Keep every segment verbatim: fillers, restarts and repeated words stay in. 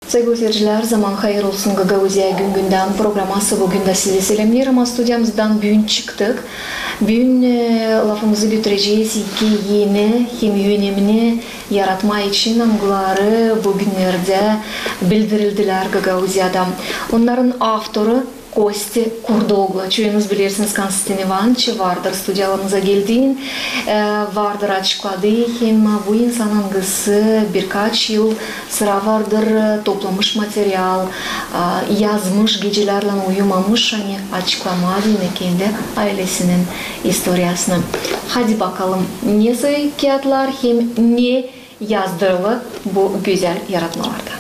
Saygılı seyircilär, zaman hayır olsun, Gagauziya gün-gündän programası bu gün dä sizi selämneer, ama studiyamızdan büün çıktık. Büün, e, lafımızı götürecez iki eni hem önemni yaratma için, angıları bu günnerdä bildirildilär Gagauziyada. Onnarın avtoru Kosti Kurdoğlu. Çoyunuz bilersiniz Konstantin İvanıçı, vardır studiyalarımıza geldi, e, vardır açıkladı hem bu insan, angısı birkaç yıl sıra vardır, e, toplamış material, e, yazmış, gecelerlän uyumamış, ani açıklamaa deyni kendi aylesinin istoriyasını. Hadi bakalım, ne soy kiyatlar hem ne yazdırılı bu gözäl yaratmalarda.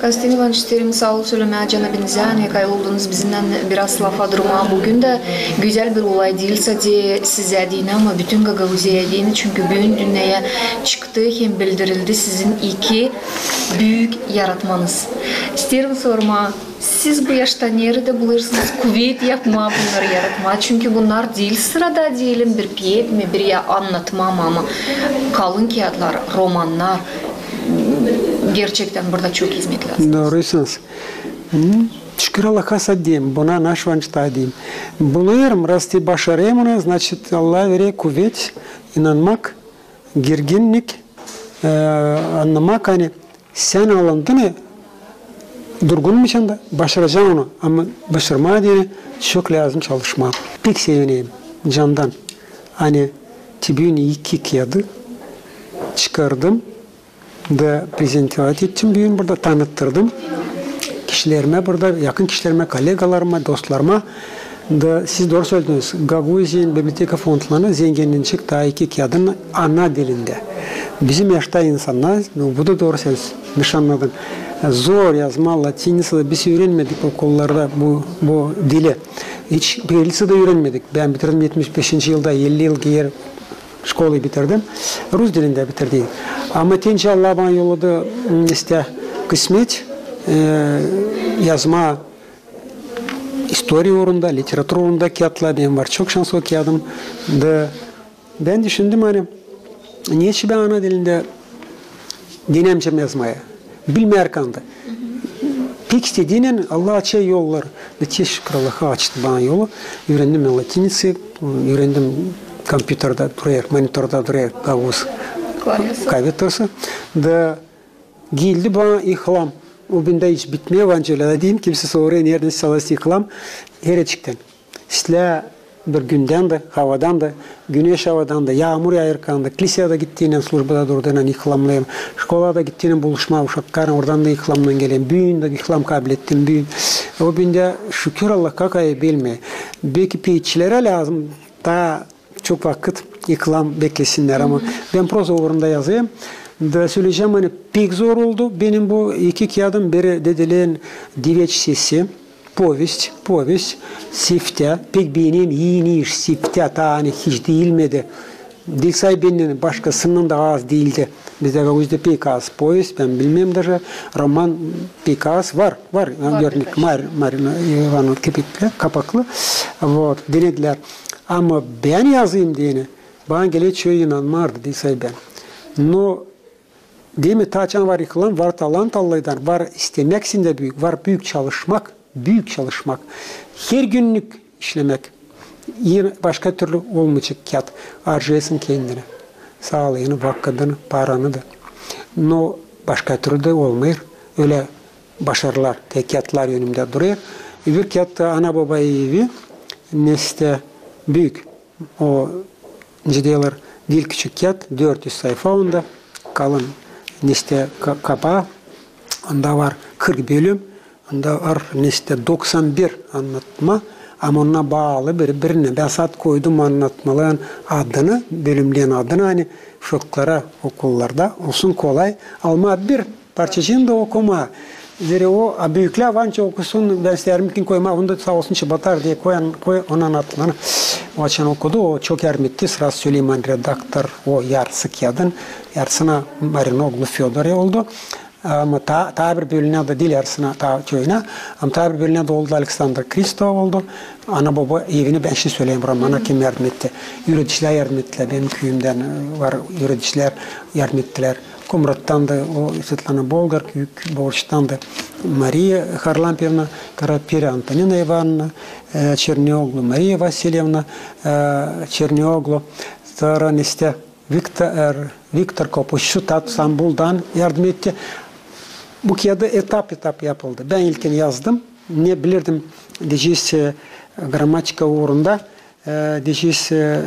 Konstantin İvanıç, isteerim saa ol sölemää canabinizä, ani kayıl oldunuz bizimnän biraz lafa durmaa bu gün dä. Gözäl bir olay diil sade sizä deyni, ama bütün Gagauziyaya deyni, çünkü büün dünneyä çıktı hem bildirildi sizin iki büük yaratmanız. İsteerim sormaa, siz bu yaşta neredä bulêrsınız kuvet yapmaa bunnarı yaratmaa? Çünkü bunnar diil sırada, deyelim, bir piees mi, bir ya annatma mı, ama kalın kiyatlar, romannar, gerçektän burada çok hizmet lääzım. Dooruysınız. Hı? Şükür Allaha, saa deyim, buna naşvançta deyim. Bulêrım, rast başarêrım onu, значит, Allah verer kuvet, inanmak, girginnik, e, annamak, ani sän alındın, e, durgunmusan da başaracan onu, ama başarmaa deyni çok lääzım çalışmaa. Pek sevinerim candan, ani te büün iki kiyadı çıkardım da prezentovat ettim büün burada, tanıttırdım kişilerimä burada, yakın kişilerimä, kollegalarıma, dostlarıma. Da siz dooru sölediniz, Gagauziyanın biblioteka fondlarını zenginleştirecek taa iki kiyadın ana dilindä. Bizim yaşta insannar, bu da dooru söz, bir şey annadın. Zor yazmaa latinitsaylan, biz üürenmedik okullarda bu, bu dili. Hiç belli dä üürenmedik. Bän bitirdim etmiş beşinci yılda, elli yıl geeri şkolayı bitirdim. Rus dilindä bitirdim. Ama tän Allah bana yolladı, m, işte, kısmet, e, yazmaa istoriya uurunda, literatura uurunda kiyatlar benim var. Çok şanslı o kiyadım. Da bän düşündüm, ani neçin bän ana dilindä denemeycäm yazmaa. Bilmärkän dä. Pek istediynän Allah açêr yollar. Da te şükür Allaha, açtı bana yolu. Üürendim bän latinitsayı, üürendim, kompyuterdä durêr, monitorda durêr gauz klaviaturusu. Da geldi bana ilham. O bendä hiç bitmeer, bän ölä dä deyim, kimsä sorêr, neredän sizdä ilham, herçektän. İslää bir gündän dä, havadan da, güneş havadan da, yaamur yaarkan da, klisedä gittiynän, slujbada durduynnan ilhamnêêrım. Şkolada gittiynän buluşmaa uşaklarlan, oradan da ilhamnan gelerim. Büün dä ilham kablettim, büün. O bendä, şükür Allaha, kayıp bilmeer. Belki peetçilerä lääzım taa çok vakıt, ilham beklesinnär, ama bän proza uurunda yazêrım. Da söleyecäm, ani pek zor oldu benim bu iki kiyadım. Biri Dedelerinin deveç sesi, povest, povest, siftää, pek beenerim, ii iş, siftää, taa ani hiç diilmedi. Diil sade bendän, başkasından da az diildi. Bizdä Gagauziyada pek az povest, bän bilmeerim, daje roman pek az var, var, örnek, Marina İvanov, Kepekli, Kapaklı, vot, denedilär. Ama bän yazayım deyni, bana geler, çoyu inanmardı, diil sade bän. No, demek, taa açan var ilham, var talant Allahtan, var istemäk sendä büük, var büük çalışmak, büük çalışmak, hergünnük işlemäk. Başka türlü olmayacek kiyat. Harcêêrsın kendini, saalıını, vakıdını, paranı da. No başka türlü dä olmêêr. Ölä başarılar, te kiyatlar önümdä durêr. Öbür kiyat da ana-boba evi, nesä büük. O, nicä deerlär, diil küçük kiyat, dört üz sayfa onda, kalın, nesä ka-, kapaa, onda var kırk bölüm, onda var nesä doksan bir annatma, ama onnar baalı biri-birinä. Bän sade koydum annatmaların adını, bölümlerin adını, ani uşaklara okullarda olsun kolay almaa bir parçacıını da okumaa. Zerä o, a büüklär var nicä okusun, bän isteerim ki koymaa, onu da saa olsun çıbatar diil, koy, koy onu annatmaları. O açan okudu, o çok yardım etti, sraz söleyim, ani redaktor, o yarısı kiyadın, yarısını Marinoglu Födor oldu. Ama taa, taa bir bölümnä dä diil, yarısını taa çoyuna, ama taa bir bölümnä dä oldu, Aleksandr Kristo oldu. Ana-boba evini, bän şindi söleyim, romana kim yardım etti? Üüredicilär yardım ettilär, benim küüyümdän, e, var üüredicilär, yardım ettilär. Komrattan da o Svetlana Bolgar, Küük Borçtan da Mariya Harlampyevna Karapirä, Antonina İvanovna, e, Çernioglu, Mariya Vasilyevna, e, Çernioglu, sora neste Viktor, e, Viktor Kopuççu, tat Stambuldan yardım etti. Bu kiyat etap-etap yapıldı. Bän ilkin yazdım. Ne bilirdim, deyecez, e, grammatika uurunda, e, deyecez, e,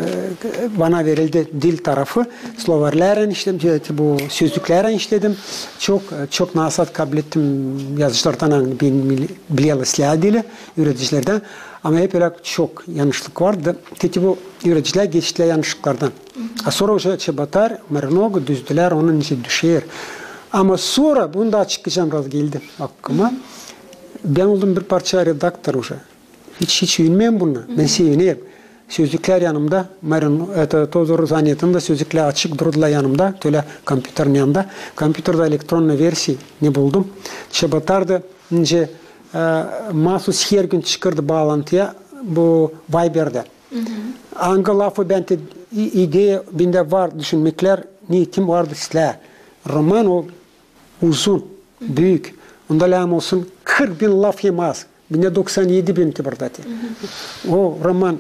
bana verildi dil tarafı. Slovarlêrän işledim, e, bu sözlüklärän işledim. Çok, e, çok nasaat kablettim yazıcılardan, ani beni bil-, bilerlär islää dili, üüredicilerdän. Ama hep ölä çok yanlışlık vardı. Te bu üüredicilär geçtilär yanlışlıklardan. A sora uje Çebotar, Marinoga düzdülär, onun için düşer. Ama sora, bunu da açıklayacam, biraz geldi aklıma. Bän oldum bir parça redaktor uje. Hiç, hiç üünnämeerim buna. Bän sevinerim. Sözlüklär yanımda, Marin, это, Tozor zanetında sözlüklär açık durdular yanımda, tölä kompyuterin yanında. Kompyuterdä elektronnıy versiya ne buldum. Çebotar da, nicä, e, maasuz hergün çıkêrdı baalantıya bu Vayberda. Angı lafı bendä, i-, ideya bendä var, düşünmeklär, niyetim vardı islää. Roman o uzun, büük. Onda lääzım olsun kırk bin laf hem az. Bendä doksan edi bin ki burada te. O roman,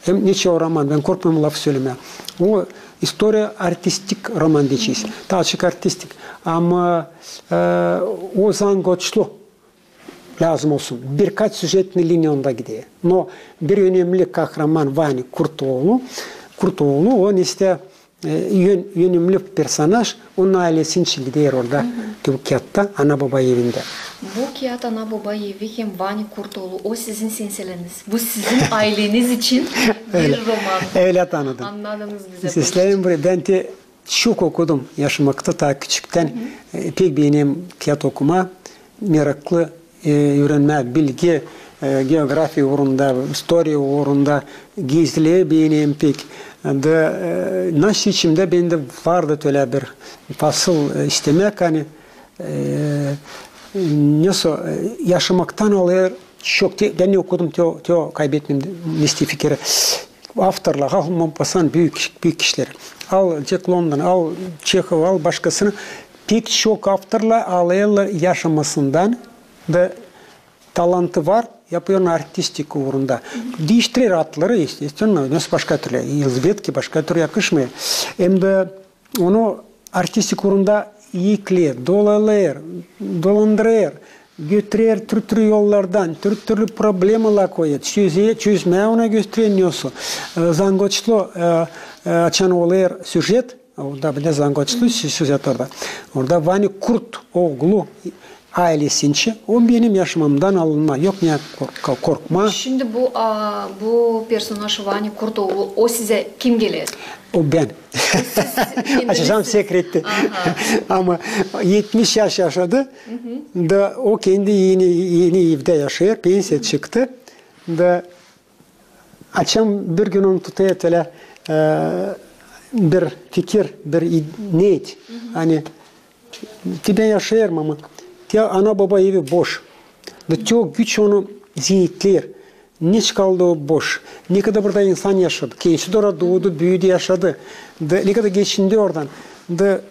hem neçin o roman, bän korkmêêrım lafı sölemää. O istoriya artistik roman deyecez. Taa açık artistik. Ama, e, o zangoçlu lääzım olsun. Birkaç süjetnıy liniya onda gider. No bir önemli kahraman Vani Kurtoolu, Kurtoolu, o neste, e, ön-, önemli personaj, onun aylesi için gider orada, bu kiyatta, ana-boba evindä. Bu kiyat "Ana-boba evi" hem Vani Kurtoolu, o sizin senseleriniz. Bu sizin ayleniz için bir roman. Ölä tanıdım. Annadınız bizä. Seslerim buraya. Bän te çok okudum yaşamakta taa küçüktän. E, pek beenerim kiyat okumaa, meraklı, e, üürenmää, bilgi, e, geografiya uurunda, istoriya uurunda, gezileri beenerim pek. Da, e, nasıl içimdä bendä vardı tölä bir fasıl, e, istemäk, ani, e, nesoy, e, yaşamaktan alêr çok, te, bän ne okudum, te o, te o kaybetmeerim neste fikiri. Avtorlar, al Mopassan, büük, büük kişileri. Al Jack London, al Çehov, al başkasını. Pek çok avtorlar alêrlar yaşamasından da talantı var, yapêr onu artistik uurunda. Diiştirer adları, естественно, nasıl başka türlü, elbetki, başka türlü yakışmêêr. Hem dä onu artistik uurunda ekleer, dolalêr, dolandırêr, götürer türlü-türlü yollardan, türlü-türlü problemalar koyêr, çöze-, çözmää ona gösterer nesoy. E, zangoçlu, e, e, açan olêr süjet, orada bir dä zangoçlu sü-, süjet orada. Orada Vani Kurtoolu aylesi için, o benim yaşamamdan alınma. Yok ne kork-, korkmaa. Şindi bu, a, bu personaj Vani Kurtoolu, o sizä kim geler? O bän. Açacam sekreti. Aha. Ama etmiş yaş yaşadı. Da o kendi eni, eni evdä yaşêêr, pensiya çıktı. Da açan bir gün onu tutêr tölä, e, bir fikir, bir i-, niyet. Ani te bän yaşêêrım, ama te ana-boba evi boş. Da te o güç onu zeetleer. Neçin kaldı o boş? Nekadar burada insan yaşadı. Kendisi dä orada duudu, büüdü, yaşadı. Da nekadar geçindi oradan. Da,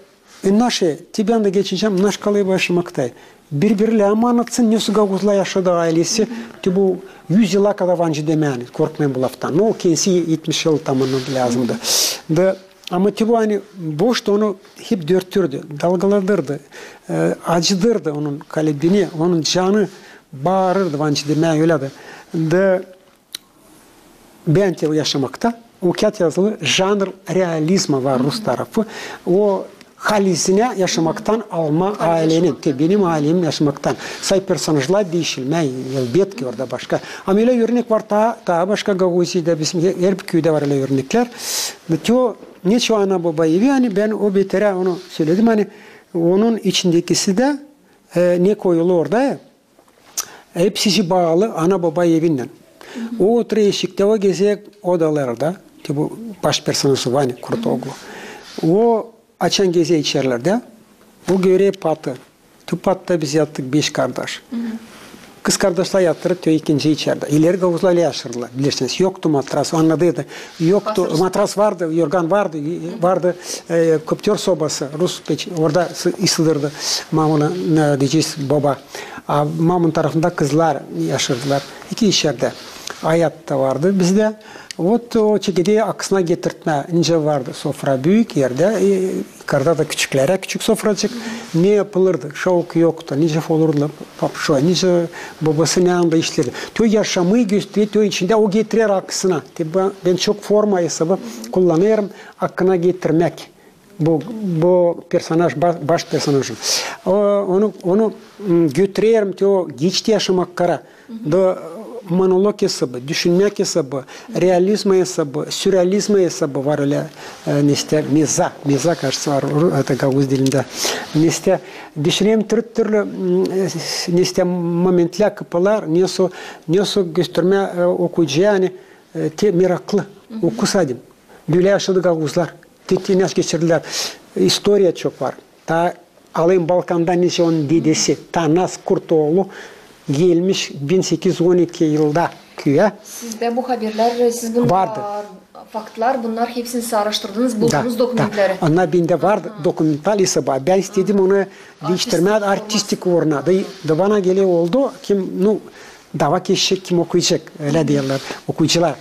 e, naşey, te bän dä geçinecäm, naşey kalêr bu yaşamakta. Bir-birlär emanet olsun, nesoy gagauzlar yaşadı aylesi. Te bu üz yıla kadar, var nicä demää, korkmêêrım bu laftan. No, kendisi etmiş yıl tamamnadı, lääzımdı. Da, ama te bu, ani, boş da onu hep dörtürdü, dalgalandırdı, e, acıdırdı onun kalbini, onun canı baarırdı, var nicä demää, ölä dä. Da bän te o yaşamakta, o kiyat yazılı, janr realizma var, rus tarafı. O halizinä yaşamaktan alma aylenin, te benim aylemim yaşamaktan. Say personajlar diişilmää, elbetki, orada başka. Ama ölä örnek var taa, taa başka Gagauziyada bizim her, her bir küüdä var ölä örneklär. Te o, neçin o ana-boba evi, ani bän o beterä onu söledim, ani onun içindekisi dä, e, ne koyulu orada, e, hepsicii baalı ana-boba evinnän. O oturêr eşiktä, o gezer odalarda, te bu baş personajı Vani Kurtoolu. O açan gezer içerlerdä, o görer patı. Te patta biz yattık beş kardaş. Kızkardaşlar yatırdı ikinci içerdä. İleri gagauzlar ölä yaşardılar, bilersiniz. Yoktu matras, annadıydı. Yoktu, matras vardı, yorgan vardı, vardı, e, kopter sobası, rus peç, orada ısıdırdı mamunun, e, deyecez, boba. A mamun tarafında kızlar yaşardılar. İki içerdä. Ayat da vardı bizdä. Vot o çekedi akısına getirtmää, nicä vardı sofra büük erdä, e, karda da küçüklerä küçük sofracık. Ne yapılırdı? Şovuk yoktu. Nicä olurdu? Papşo, nicä bobası ne anda işlerdi? Tö yaşamayı gösterer, tö içindä o getirer akısına. Te bän, bän çok forma esabı kullanêrım, akına getirmäk. Bu, bu personaj, ba-, baş personajın. O, onu, onu, m, götürerim tö geçti yaşamak kara. Da monolog esabı, düşünmäk esabı, realizm esabı, sürrealizm esabı var ölä, e, neştä meza, meza, kaçtı var, ru-, это gagauz dilindä. Neştä düşünerim türlü, türlü, m, e, neştä momentlär, kapılar, nesoy, nesoy göstermää, e, okuyucuya, ani, e, te meraklı, oku sade. Bölä yaşadı gagauzlar. Te, te nasıl geçirdilär. İstoriya çok var. Taa alayım Balkandan, nicä onun dedesi Tanas Kurtoğlu gelmiş bin sekiz üz on iki yılda küüyä. Sizdä bu haberlär, siz bunnar, vardı, faktlar, bunnar hepsini siz araştırdınız, buldunuz dokumentleri. Da. Onnar bendä vardı, dokumental esabı. Bän istedim onu diiştirmää artistik uuruna. Da, da bana geler oldu, kim, nu, dava keşecek, kim okuyacek, ölä deerlär okuyucular.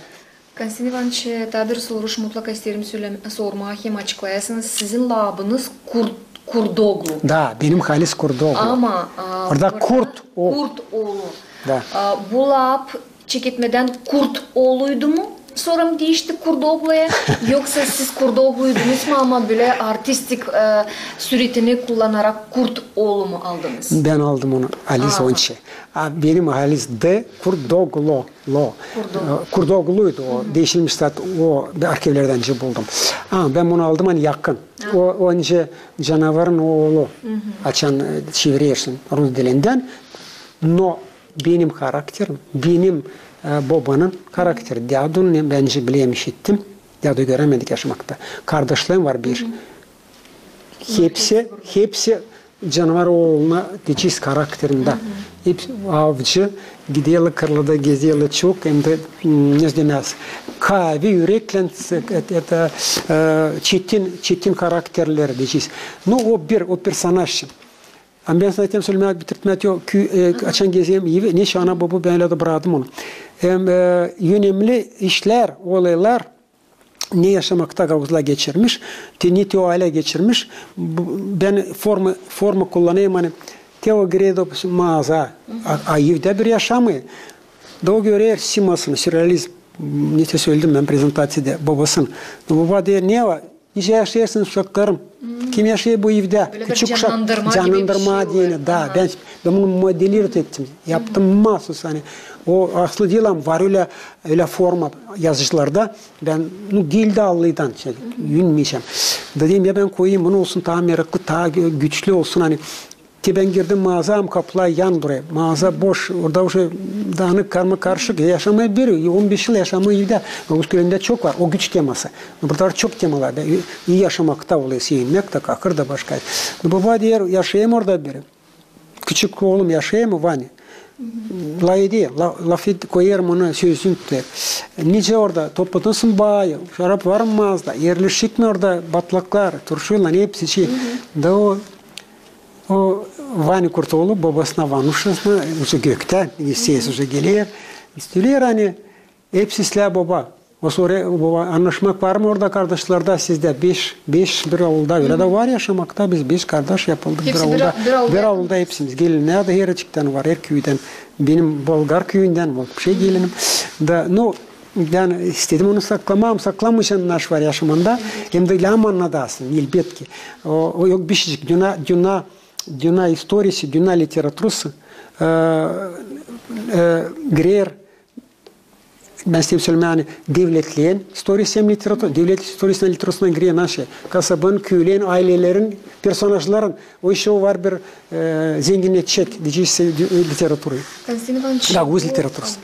Konstantin İvanıç, taa bir soruş mutlaka isteerim sölem-, sormaa hem açıklayasınız. Sizin labınız Kurt-, Kurdoğlu. Da, benim halis Kurdoğlu. Ama, a, orada Kurt o. Kurtoğlu. Da. A, bu lap çeketmedän Kurtoğluydu mu? Sora mı diişti Kurdoğluya? Yoksa siz Kurdoğluydunuz mu, ama bölä artistik, e, süretini kullanarak Kurtoğlu mu aldınız? Bän aldım onu, halis onçe. A benim halis D. Kurdoğlu. Lo. Kurdoğlu. E, Kurdoğluydu o. Diişilmiş zat, o arhivlerdän nicä buldum. A, bän bunu aldım, ani yakın. O, o nicä canavarın oolu. Açan, e, çevirersin rus dilindän. No benim karakterim, benim, e, bobanın karakteri. Dädunun, bän bilerim, işittim. Dädu görämedik yaşamakta. Kardaşlarım var bir. Hepsi, hepsi canavar ooluna, deyecez, karakterindä. Hep avcı, giderlär kırlada, gezerlär çok, hem dä, m, ne demäz, kaavi üreklän, это, e, çetin, çetin karakterlär, deyecez. Nu, o bir, o personaj. Ama bän sana isteerim sölemää, bitirtmää, o kü-, e, açan gezerim evi, neçin ana-boba bän ölä dä braktım onu. Hem, e, önemli işlär, olaylar, ne yaşamakta gagauzlar geçirmiş, te ne te o alä geçirmiş. Bu, bän forma, forma kullanêrım, ani te o girerdi maaza, a, a evdä bir yaşamêêr. Da o görer simasını, sürrealizm, neçin söledim bän prezentaţiyada, bobasını. Da boba deer, ne var? Nicä yaşêêrsınız, uşaklarım? Kim yaşêêr bu evdä? Küçük uşak, cannandırma deyni, da, bän, bän bunu modelirovat ettim. Yaptım maasuz, ani o aslı diil, ama var ölä, ölä forma yazıcılarda. Bän, nu, diil dä allıdan, şey, ünmeyecäm. Da deerim, ya bän koyayım, bunu olsun taa meraklı, taa gü-, güçlü olsun, ani te bän girdim maaza, ama kapılar yan buraya. Maaza boş, orada uşey daanık, karma-karışık. Ya yaşamaa bir, on beş yıl yaşamaa evdä. Gagauz küülerindä çok var o güç teması. Burada var çok temalar. Da, e, ii yaşamakta olêr, sevinmäk dä, kakır da başka. Boba deer, yaşêêrım orada bir. Küçük oolum yaşêêr mı, Vanya? Lafeder, la-, lafeder, koyêrım ona sözünü. Nicä orada toplatêrsın bayı, şarap var mı maazada, erleşik mi orada batlaklar, turşulan, hepsi şey. Da o, o Vanya Kurtoğlu bobasına, Vanuşasına, uşey göktä, ses uşey geler. Söleer, ani hepsi islää boba. O sorar boba, annaşmak var mı orada kardaşlarda sizdä? Beş, beş bir aulda, ölä dä var yaşamakta, biz beş kardaş yapıldık bir aulda. Bir aulda hepsimiz, gelinnär dä herçiktän var, her küüdän. Benim bolgar küüyündän, o şey gelinim. Da, nu, bän istedim onu saklamaa, saklamayacam, naş var yaşamanda. Hem dä lääm annadasın, elbetki. O, o yok bişecek, dünnä, dünnä, dünnä istorisi, dünnä literaturası, e, e, girer Bän isteerim sölemää, ani devletlerin istoriyası hem literatura, devlet istoriyasına, literaturasına girer naşey, kasabanın, küülerin, aylelerin, personajların, o işä var bir e, zenginnedecek, deyecez, e, literaturayı. Konstantin İvanıç, da, bu,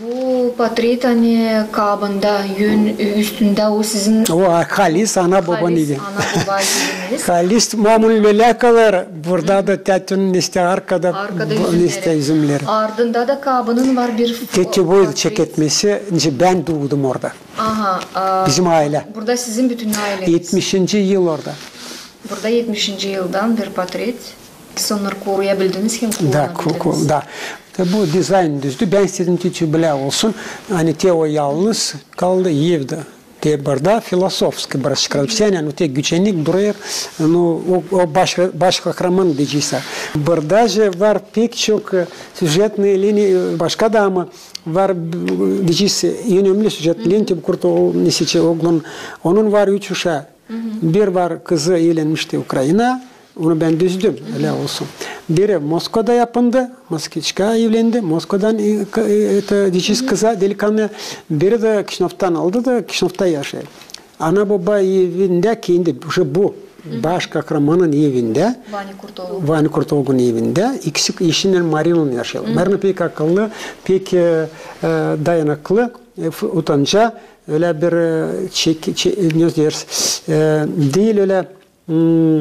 bu portret, ani kabında, ön, üstündä o sizin... O, a, halis, ana-bobanın evi. Halis, ana-boba eviniz. Halis, mamunun lölä kalêr, burada da täätünün, neştä, arkada, arkada üzümleri. Neştä, üzümleri. Ardında da kabının var bir... Te, te bu çeketmesi, nicä bän duudum orada. Aha, a, bizim aylä. Burada sizin bütün ayleniz. Etmişinci yıl orada. Burada etmişinci yıldan bir portret. Siz onnarı koruyabildiniz hem kullanabildiniz. Da, ku-, ku-, da. Te bu dizayn düzdü. Bän istedim, te, te bölä olsun. Ani te o yalnız kaldı evdä. Te burada filosofski bir çıkarılmış. Ani te gücennik durêr, nu, o, o baş, baş kahraman deyecez. Burada je var pek çok, e, süjetnıy liniya, e, başka da, ama var, e, deyecez, önemli süjetnıy liniya, te bu Kurtoglunun, neştä, oglun, onun var üç uşaa. Bir var, kızı evlenmişti Ukraina, onu bän düzdüm, ölä olsun. Biri Moskvada yapındı, moskviçka evlendi, Moskvadan, e, ka-, e, eta, deyecez, kıza, delikannıya. Biri dä Kişinövdan aldı da Kişinövda yaşêêr. Ana-boba evindä kendi, uje bu, baş kahramanın evindä, Vanya Kurtoglunun evindä, ikisi eşinnän Marinanın yaşêêrlar. Marina pek akıllı, pek, e, e, dayanıklı, e, f-, utanca, ölä bir, e, çek-, çe-, ne deeriz, e, diil ölä, m,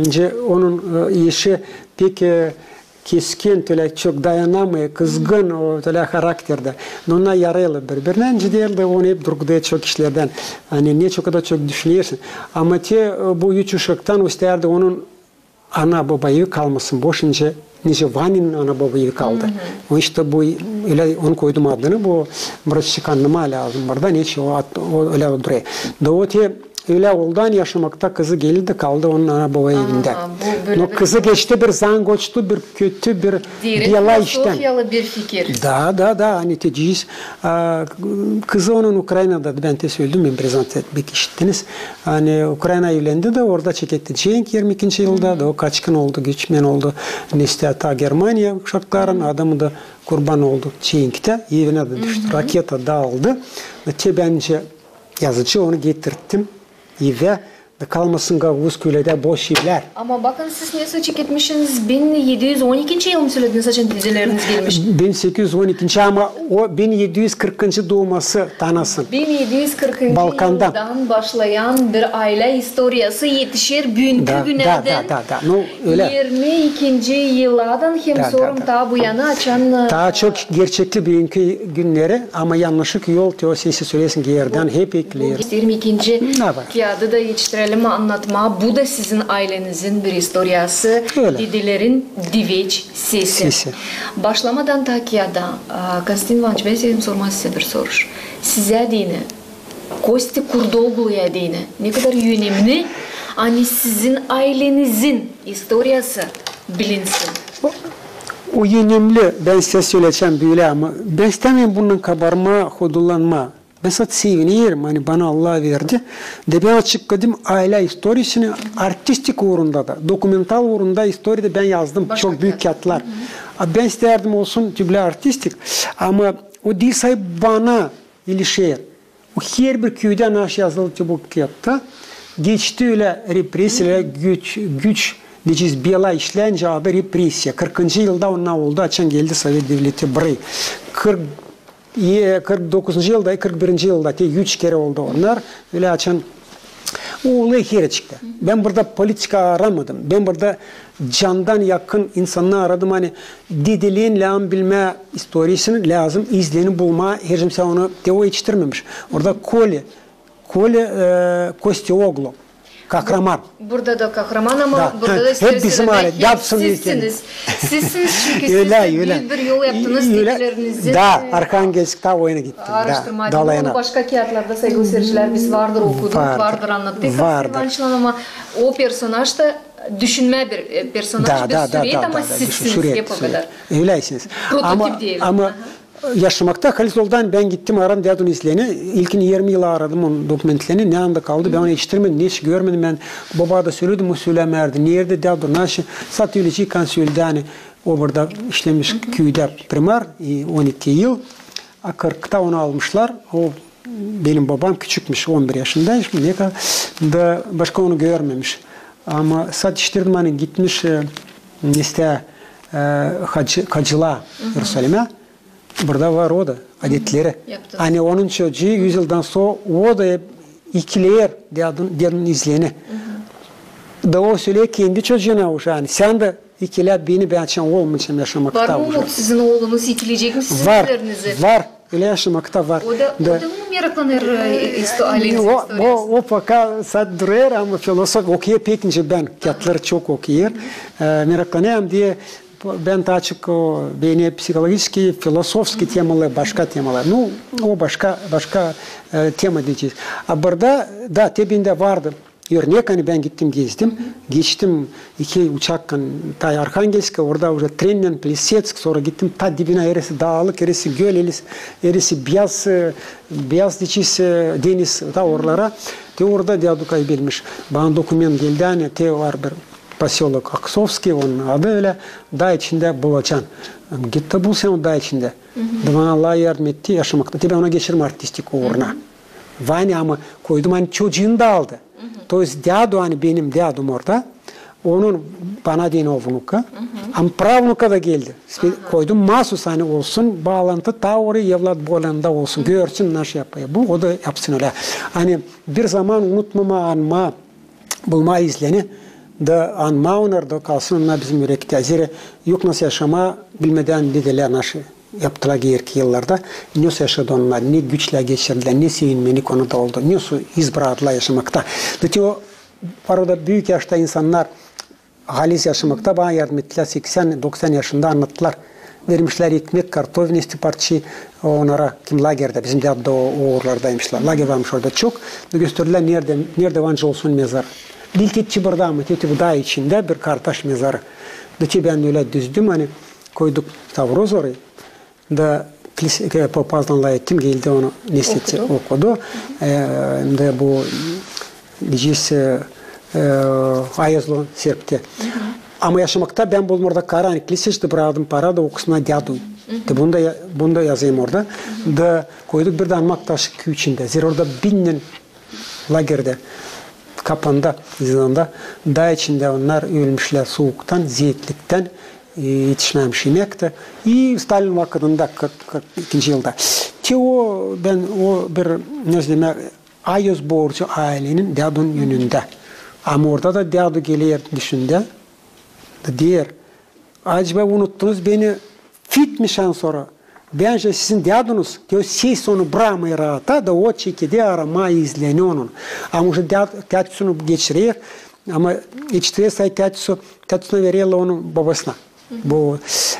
ce-, onun, e, eşi pek, e, keskin, ölä çok dayanamêêr, kızgın, o, ölä harakterdä. No onnar yaraylı biri-birinä, nicä deerlär, onu hep durgudêêr çok işlerdän. Ani ne çok da çok düşünersin. Ama te, e, bu üç uşaktan istärdi onun ana-boba evi kalmasın boş, nicä, nicä Vanyanın ana-boba evi kaldı. O işte bu, ölä onu koydum adını, bu biraz çıkarmaa lääzım burada, neçin o ad, o ölä durêr. Da o te ölä oldu, ani yaşamakta kızı geldi da kaldı onun ana-boba evindä. Aha, bu bölä... No bir kızı geçti bir zangoçlu, bir kötü, bir bela iştän. Derin filosofiyalı bir fikir. Da, da, da, ani deyecez, a, kızı onun Ukrainada, bän te söledim, bän prezent ettim, işittiniz. Ani Ukraina evlendi da orada çeketti cenk irmi ikinci yılda, da o kaçkın oldu, göçmen oldu. Neştä, ta Germaniya uşakların, adamı da kurban oldu cenktä, evinä dä düştü. Raketa daaldı. Da te bän, nicä yazıcı, onu getirttim evä. Da kalmasın gagauz küüdä boş evlär. Ama bakın, siz nesoy çeketmişsiniz, bin edi üz on ikinci yıl mı sölediniz, açan dedeleriniz gelmiş? Bin sekiz üz on ikinci, ama o bin edi üz kırkıncı duuması, tanısın. Bin edi üz kırkıncı yıldan başlayan bir aylä istoriyası etişer büünkü günärdän. Da, da, da, da, da. No, ölä. İrmi ikinci yıladan hem sora taa bu yana, açan, e, taa çok gerçekli büünkü günneri, ama yannışlık yol te o sesi söleersin geerdän, hep ekleer. Bu irmi ikinci kiyadı da etiştirelim annatmaa. Bu da sizin aylenizin bir istoriyası. Ölä. Dedelerin diveç sesi. Sesi. Başlamadan taa kiyada, a, Konstantin İvanıç, bän isteerim sormaa sizä bir soruş. Sizä deyni, Kosti Kurtogluya deyni, ne kadar önemli, ani sizin aylenizin istoriyası bilinsin. O, o önemli, bän sizä söleyecäm bölä, ama bän istämeerim bundan kabarmaa, hodullanmaa. Bän sade sevinerim, ani bana Allah verdi. Da bän açıkladım aylä istoriyasını artistik uurunda da, dokumental uurunda istoriyada bän yazdım çok büük kiyatlar. A bän istärdim olsun te bölä artistik, ama o diil sade bana ilişer. O herbir küüdä naşey yazılı te bu kiyatta. Geçti ölä repressiya, ölä güç, güç, deyecez, bela işläncä, adı repressiya. Kırkıncı yılda onnar oldu, açan geldi Sovet Devleti burayı. Kırk, e, kırk dokuzuncu yılda, kırk birinci yılda, te üç kerä oldu onnar. Ölä açan o olay herçektä. Bän burada politika aramadım. Bän burada candan yakın insannarı aradım, ani dedelerin lääzım bilmää istoriyasını, lääzım izlerini bulmaa, herçektä onu te o etiştirmemiş. Orada Kolä, Kolä, e, Kostioglu, kahraman. Burada da kahraman, ama burada da hep bizim aile, hep sizsiniz. Sizsiniz çünkü siz de büük bir yol yaptınız dedelerinizin, da, e, Arhangelsktä o yana gittim, da, araştırmaa. Onu başka kiyatlarda, saygılı seyircilär, biz vardır okuduk, vardır annattık, ama o personaj da düşünmää bir, e, personaj, bir süret, ama sizsiniz hep o kadar. Öläysiniz. Prototip deyelim. Ama yaşamakta halis oldu, ani bän gittim, aradım dädunun izlerini. İlkin irmi yıl aradım onun dokumentlerini. Neredä kaldı, bän onu etiştirmedim, hiç görmedim. Bän bobaya da söledim, o sölämärdi. Neredä dädu, naşey, sade ölecäk, ani sölädi, ani o burada işlemiş küüdä primar, e, on iki yıl. A kırkta onu almışlar. O Benim bobam küçükmüş, on bir yaşındaymış, ne kadar da başka onu görmemiş. Ama saat iştirdim, ani gitmiş, e, neste, e, hacı, hacılıa İerusalimä. Burada var o da adetleri. Ani onun çocuu üz yıldan sora o da hep ikileer dedin, dedin izlerini. Da o söleer kendi çocuuna uşaa, ani sän dä ikilä beni, bän açan olmayacam yaşamakta. Var mı umut sizin oolunuz ikileyecek mi sizin izlerinizi? Var, var. Ölä yaşamakta var. O da, o da mı meraklanêr, e, isto-, ailenin istoriyasına? O, o poka saat durêr, ama filosof okuyêr pek ince, bän kiyatları çok okuyêr. E, meraklanêr hem dä bän taa çok o, beni psihologiçeskiy, filosofskiy temalar, başka temalar. Nu, o başka, başka, e, tema deyecez. A burada da te bendä vardı örnek, ani bän gittim, gezdim. Geçtim iki uçaklan taa Arhangelskayı, orada uje trennän Plisetsk, sora gittim taa dibinä, heresi daalık, heresi göl, heresi, heresi beyaz, e, beyaz deyecez, e, deniz, taa oralara. Te orada dädu kaybelmiş. Bana dokument geldi, ani te var bir poselok Aksovskiy, onun adı ölä, daa içindä bulacan. Git dä bul sän o daa içindä. Da bana Allah yardım etti yaşamakta. Te bän ona geçirdim artistik uuruna. Vay ne, ama koydum, ani çocuunu da aldı. То есть dädu, ani benim dädum orada. Onun bana deyni o vnuka. Ama pravnuka da geldi. Koydum masus, ani olsun baalantı, taa orayı evlat boyunda olsun. Görsün naşı yapêr bu, o da yapsın ölä. Ani bir zaman unutmamaa, anmaa, bulmaa izlerini da anmaa onnarı da kalsın onnar bizim ürektä. Zerä yok nasıl yaşamaa bilmedän dedelär naşı yaptılar ilerki yıllarda. Ne nasıl yaşadı onnar, ne güçlär geçirdilär, ne sevinmelik onnar da oldu, ne nasıl iz braktılar yaşamakta. Da te o parada büük yaşta insannar halis yaşamakta bana yardım ettilär, seksän, doksän yaşında, annattılar. Vermişlär ekmek, kartof, neste parça onnara, kim lagerdä, bizim dädu da o, o uurlardaymışlar. Lager varmış orada çok. Da gösterdilär, neredä, neredä var nicä olsun mezar. Diil te çibırda, ama te, te bu daa içindä bir kardaş mezarı. Da te bän ölä düzdüm, ani koyduk stavroz orayı. Da plis-, e, papazlan lafettim, geldi onu nesnetsin, okudu. E, da bu deyecez, e, e, ayazlı serpti. Ama yaşamakta bän buldum orada karı, ani klisecä da braktum para da okusun dädu. Da bunu da ya-, bunu da yazayım orada. Da koyduk bir dä anmak taşı küü içindä. Zerä orada binnän lagerdä, kapanda, zindanda, daa içindä onnar ölmüşlär suuktan, zeetliktän, e, etişmämiş imektän. İ Stalin vakıdında, kırk, kırk ikinci yılda. Te o, bän o bir, ne demäk, ayaz borcu ailenin dädunun önündä. Ama orada da dädu geler düşündä, da deer: Acaba unuttunuz beni? Fitmiş an sora. Bän же sizin dädunuz, te o ses onu brakmêêr raata, da o çekeder aramaa izlerini onun. Ama uje dä-, täätüsünü geçirer, ama etiştirer, sä täätüsü, täätüsünä vererlär onu bobasına. Bu,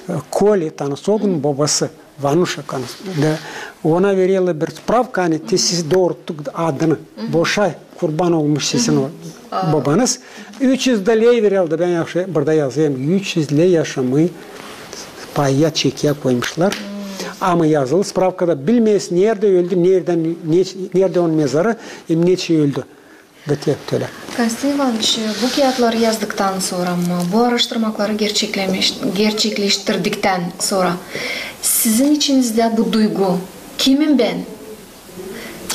e, Kolä, tanısı ogunun bobası, Vanuşa, tanısı. Da ona vererlär bir spravka, ani te siz dooruttuk adını. Boşa kurban olmuş sizin o bobanız. Üç üz da ley vererlär, bän yaşı-, burada yazayım. Üç üz ley yaşamı paya, çekeyä koymuşlar. Ama yazılı spravkada bilmeeriz, neredä öldü, neredä, ne, neredä onun mezarı, hem neçin öldü. Da te ölä. Konstantin İvanoviç, bu kiyatları yazdıktan sora mı, bu araştırmakları gerçeklemiş-, gerçekleştirdiktän sora sizin içinizdä bu duygu: kimim bän?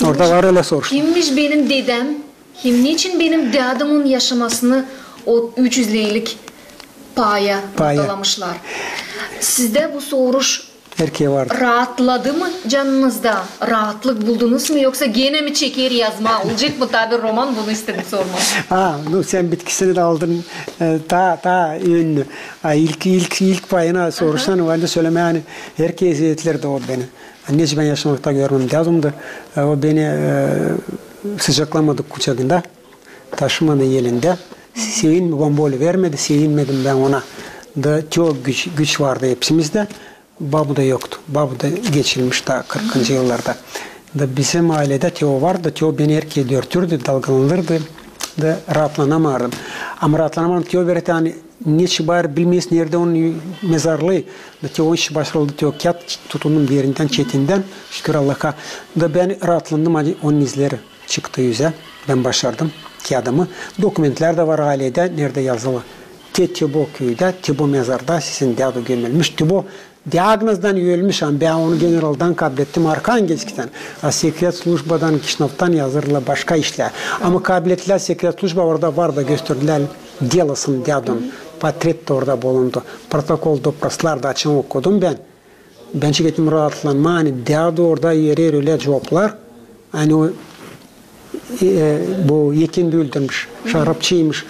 Orada var ölä soruşma. Kimmiş benim dedäm? Hem neçin benim dädumun yaşamasını o üç üz leylik paya, paya noktalaştırmışlar? Sizdä bu soruş raatladı mı canınızda? Raatlık buldunuz mu, yoksa genä mi çeker yazmaa? Olacek mı taa bir roman, bunu istedim sormaa. A, nu, sän bitkisini dä aldın, e, taa, taa ünlü. A, ilk, ilk, ilk payına soruşsan, o halda sölemää, ani herkezi ettiler dä o beni. Neçin bän yaşamakta görmedim dädum da, e, o beni, e, sıcaklamadı kuçagında, taşımadı elindä, sevinme-, bombolü vermedi, sevinmedim bän ona. Da çok güç, güç vardı hepsimizdä. Babu da yoktu. Babu da geçirmiş taa kırkıncı yıllarda. Da bizim ailedä te o vardı, te o beni herkezi örtürdü, dalgalandırdı. Da raatlanamêêrdım. Ama raatlanamêêrdım, te o verdi, ani neçin bari bilmeeriz, neredä onun mezarlıı. Da te o iş başarıldı, te o kiyat tutundum bir erindän, çetindän, şükür Allaha. Da bän raatlandım, ani onun izleri çıktı üzä. Bän başardım kiyadımı. Dokumentlär dä var ailedä, neredä yazılı. Te Tibo küüdä, Tibo mezarda sizin dädu gömülmüş. Tibo diagnozdan ölmüş, ama bän onu generaldan kablettim, Arhangelskten. A sekret slujbadan, Kişinövdan yazêrlar başka işlär. Ama kabletlär sekret slujba, orada var da gösterdilär delosunu dädunun. Portret dä orada bulundu. Protokol doproslar da, açan okudum bän. Bän çekettim raatlanmaa, ani dädu orada verer ölä cuvaplar. Ani o, e, bu ekin böldürmüş, şarapçıymış,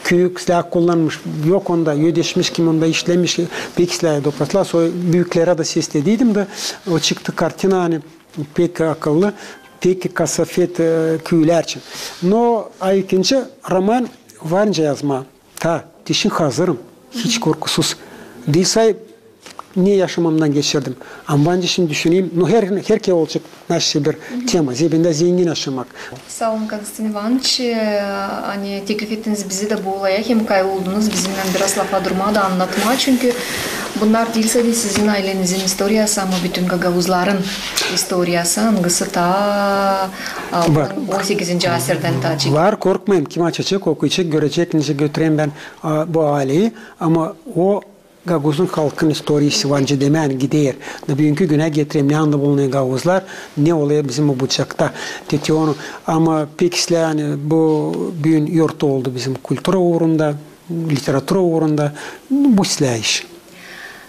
küüyük silää kullanmış, yok onda, ödeşmiş, kim onda işlemiş, pek islää doproslar. Sora büüklere dä seslediydim da, o çıktı kartina, ani pek akıllı, pek kasafet, e, küülär için. No, a ikinci roman var nicä yazmaa. Ta, te şindi hazırım. Hiç korkusuz. Diil say, ne yaşamamdan geçirdim. Ama bän şindi düşüneyim, no, her, herkerä olacek naşey bir tema. Zerä bendä zengin yaşamak. Saa olun, Konstantin İvanıç, e, ani teklif ettiniz bizi dä bu olaya, hem kayıl oldunuz bizimnän biraz lafa durmaa da annatmaa. Çünkü bunnar diil sade sizin ayleenizin istoriyası, ama bütün gagauzların istoriyası, angısı ta, a, on sekizinci asirdän taa çekildi. Var, korkmayın, kim açacek, okuyacek, görecek, nicä götürerim bän, a, bu ayleyi, ama o gagauzun halkın istoriyası var nicä demää gider. Da büünkü günä getirerim, ne anda bulunêr gagauzlar, ne olêr bizim o Bucakta. Te, te onu, ama pek islää, ani bu büün yortu oldu bizim kultura uurunda, literatura uurunda, bu islää iş.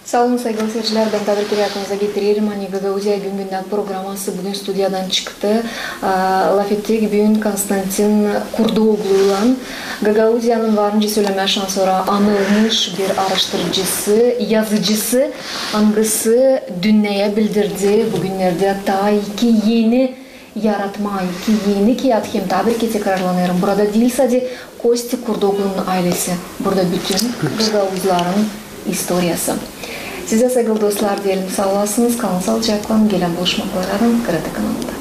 Saa olun, saygılı seyircilär, bän taa bir kerä aklınıza getirerim, ani Gagauziya gün-gündän programası bugün studiyadan çıktı. A, lafettik büün Konstantin Kurdogluylan, Gagauziyanın var nicä sölemää şansora anılmış bir aaraştırıcısı, yazıcısı, angısı dünneyä bildirdi bu günnerdä taa iki eni yaratmaa, iki eni kiyat, hem taa bir kerä tekrarlanêrım, burada diil sade Kosti Kurdoglunun aylesi, burada bütün gagauzların istoriyası. Sizä, saygılı dostlar, deyelim saa olasınız, kalın saalıcaklan, gelän buluşmaklara, Kırıta kanalında.